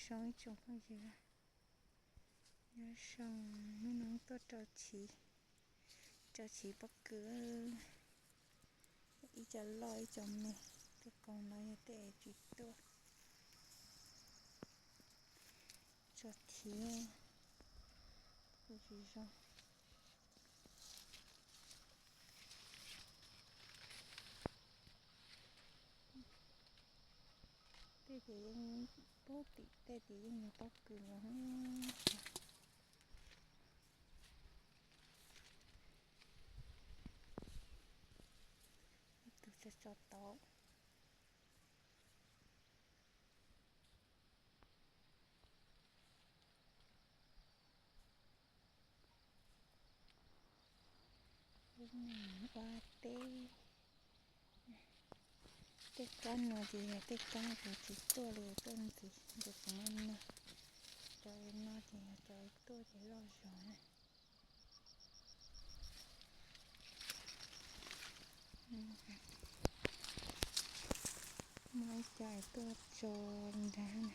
Zoo ib tsoom phooj ywg, nyob zoo, hnub no tuaj rau chiv, rau chiv pob kws, ib co loj ib co me, tej koog no yog tej tsis tuaj, tso thiv, kuj tsis zoo. Tej ces yeej pub tim tej ces yeej yog pob kws los. Ib tug tso tso tau. Ua teb, tej kab no ces yog tej kab uas tsis tuaj li, tuaj ntxiv ntxiv tseem no. Cov no ces yog cov tuaj ces loj zog na. Muaj ib co tuaj tso nrag na.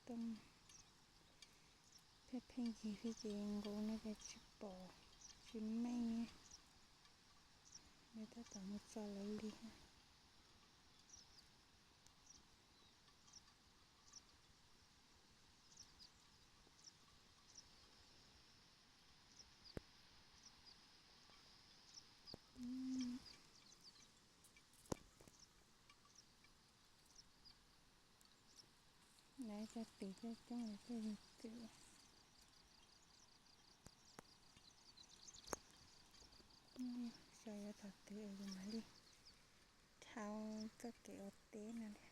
Tuaj pheej pheej yig li ces nkaus no ces tsis pom, tsis meej. Lawv tab tom mus txo lawv li. Lawv cov twm coob coob lawv tej yog twm. Xyov yuav thaum twg es yus mam li dhau txoj kev ua teb no li.